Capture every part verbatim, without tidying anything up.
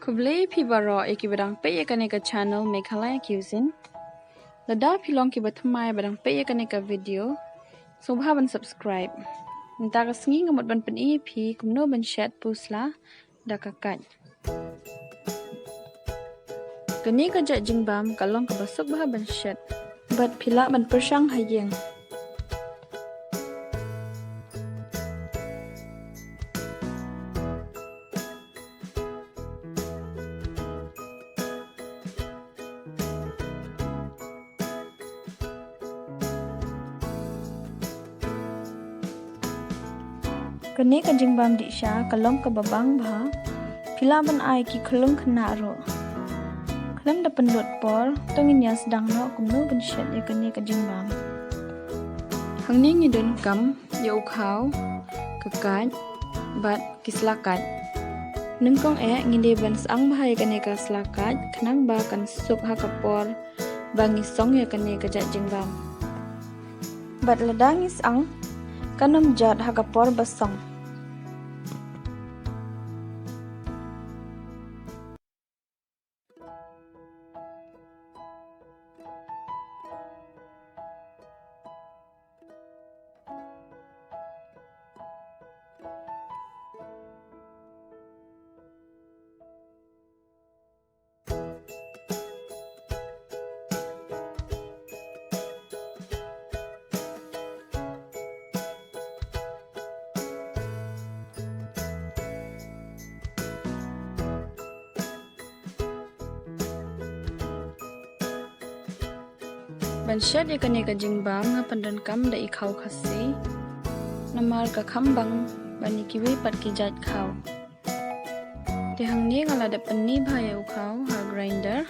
Khublei phi baroh ïa kiba dang peit ïa kane ka channel Meghalaya Cuisine. Lada phi long kiba thymmai ba dang peit ïa kane ka video, sngewbha ban subscribe. Mynta ka sngi nga mut ban pyni ïa phi kumno ban shet pusla da ka kait. Kane ka jait jingbam ka long kaba suk bha ban shet. Bad phi lah ban pyrshang ha ïing. Kane ka jingbam dih sha ka long kaba bang bha. Phi lah ban ai ki khyllung khynnah ruh. Khlem da pynlut por, to ngin ïa sdang noh kumno ban shet ïa kane ka jingbam. Hangne ngi donkam ïa u khaw, ka kait bad ki sla kait. Nyngkong eh ngi dei ban syang bha ïa kane ka sla kait khnang ba kan suk ha ka por ba ngi song ïa kane ka jait jingbam. Bad lada ngi syang, kan ym jot ha ka por ba song. Ban shet ïa kane ka jingbam nga pyndonkam da i khaw khasi. Namar ka kham bang ban ïa kiwei pat ki jait khaw. Te hangne nga la dep pynni bha ïa u khaw ha grinder.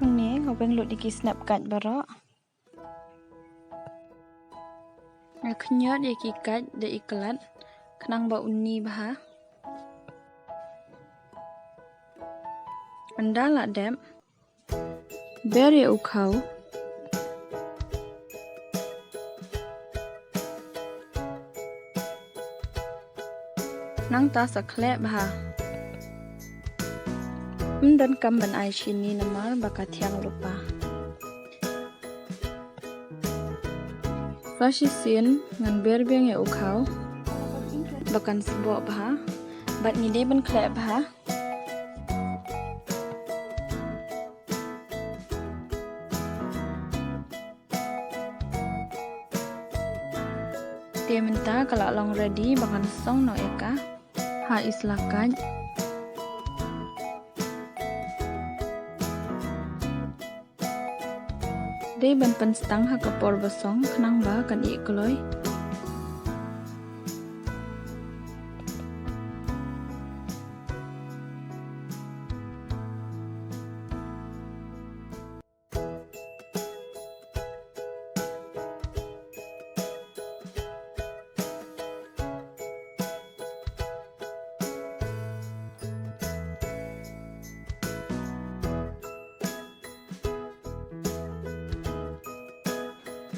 Hangne nga weng lut ïa ki snep kait baroh. Nga khñiot ïa ki kait da i klat khnang ba un ni bha. Ynda la dep, ber ïa u khaw. Nangta sa khleh bha. Ym donkam ban ai shini namar ba ka thiang lypa. Sa shisien ngan ber biang ïa u khaw ba kan sboh bha bad ngi dei ban khleh bha. Te mynta ka la long ready ba ngan song noh ïa ka ha i sla kait. Dei ban pynstang ha ka por ba song khnang ba kan ïeh kloi.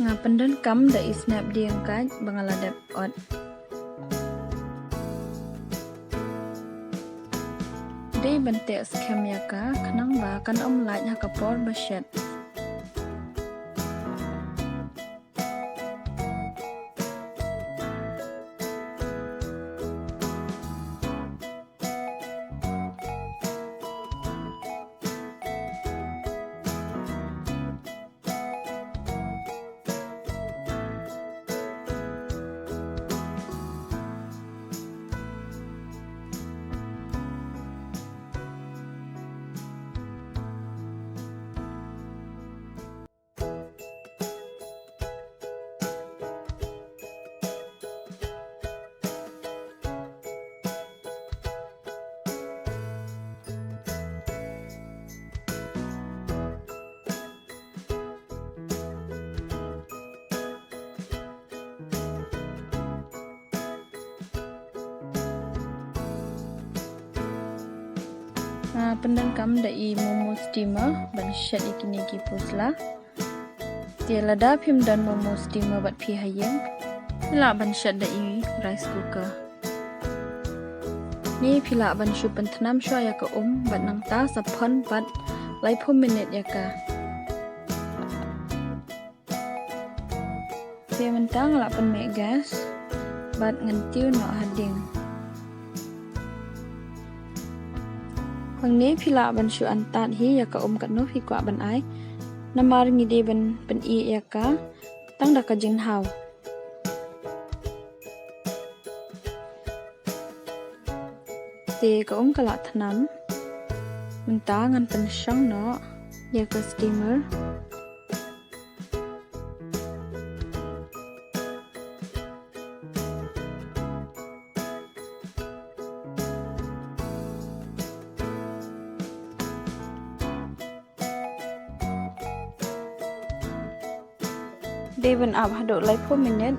Nga pyndonkam da i snep dieng kait ba nga la dep ot. Dei ban teh skhem ïa ka khnang ba kan ym lait ha ka por ba shet. Nga pyndonkam da i momo steamer ban shet ïa kine ki pusla. Te lada phim don momo steamer bad phi ha ïing, phi lah ban shet da i rice cooker. Ni phi lah ban shu pynthnam shuwa ïa ka um bad nangta sa phon bad laiphew minit ïa ka. Te mynta nga lah pynmih gas bad ngan tiew noh hadien. Hangne phi lah ban shu antad hi ïa ka um katno phi kwah ban ai. Namar ngi dei ban pynïeh ïa ka tang da ka jingthaw. Te ka um ka lah thnam. Mynta ngan pynshong noh ïa ka steamer. Dei ban ap haduh laiphew minit.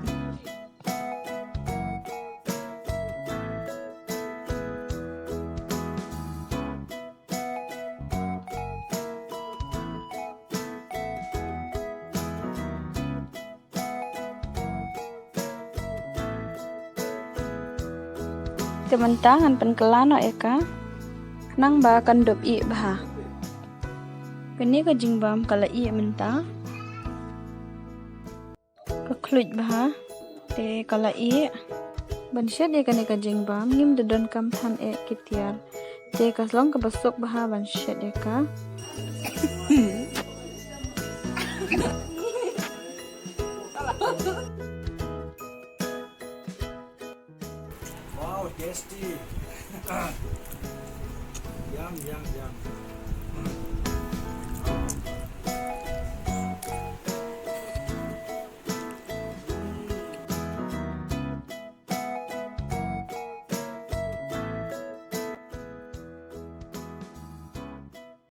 Te mynta ngan pynkylla noh ïa ka khnang ba kan dup ïeh bha. Kane ka jingbam ka la ïeh mynta. Ka khluit bha. Te ka la ïeh. Ban shet ïa kane ka jingbam ngim da donkam than eh ki tiar. Te ka long kaba suk bha ban shet ïa ka. Wow, tasty. Yum, yum, yum.